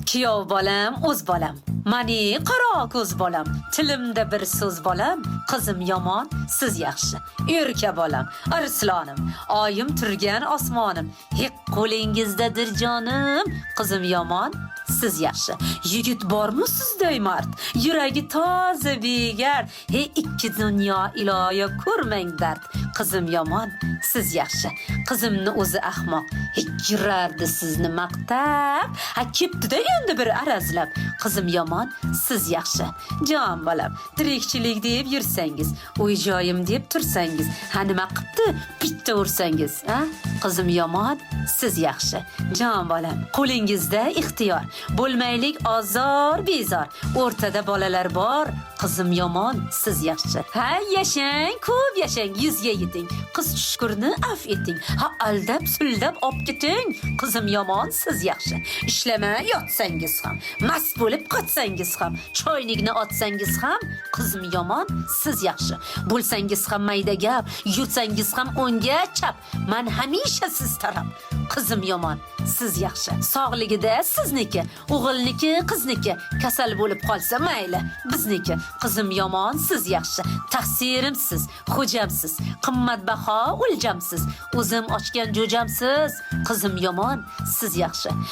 Kuyov bolam, o'z bolam. Mani qaro ko'z bolam. Tilimda bir so'z bolam. Qizim yomon, siz yaxshi. Erka bolam, arslonim. Oyim turgan osmonim. Hek qo'lingizdadir jonim. Qizim yomon, siz yaxshi. Yigit bormi sizday mard? Yuragi toza begard. Hey ikki dunyo iloyo ko'rmang dard. Qizim yomon, siz yaxshi. Qizimni o'zi ahmoq. Hech yurardi sizni maqtab. Ha kepti-da endi bir arazlab. Qizim yomon, siz yaxshi. Jon bolam, tirikchilik deb yursangiz, uy joyim deb tursangiz, ha nima qipti bitta ursangiz, ha? Qizim yomon, siz yaxshi. Jon bolam, qo'lingizda ixtiyor. Bo'lmaylik ozor bezor. O'rtada bolalar bor. Qizim yomon, siz yaxshi. Ha, yashang, ko'p yashang, yuzga yeting. Qiz tushkurni af eting. Ha, aldab suldab op keting. Qizim yomon, siz yaxshi. Ishlamay yotsangiz ham, mast bo'lib qotsangiz ham, choynikni otsangiz ham, qizim yomon, siz yaxshi. Bo'lsangiz ham mayda gap, yursangiz ham o'ngga chap. Man hamisha siz taraf. Qizim yomon, siz yaxshi. Sog'ligida sizniki, o'g'ilniki, qizniki. Kasal bo'lib qolsa mayli, bizniki. Qizim yomon, siz yaxshi. Taqsirimsiz, xo'jamsiz, qimmatbaho o'ljamsiz. O'zim ochgan jo'jamsiz. Qizim yomon, siz yaxshi.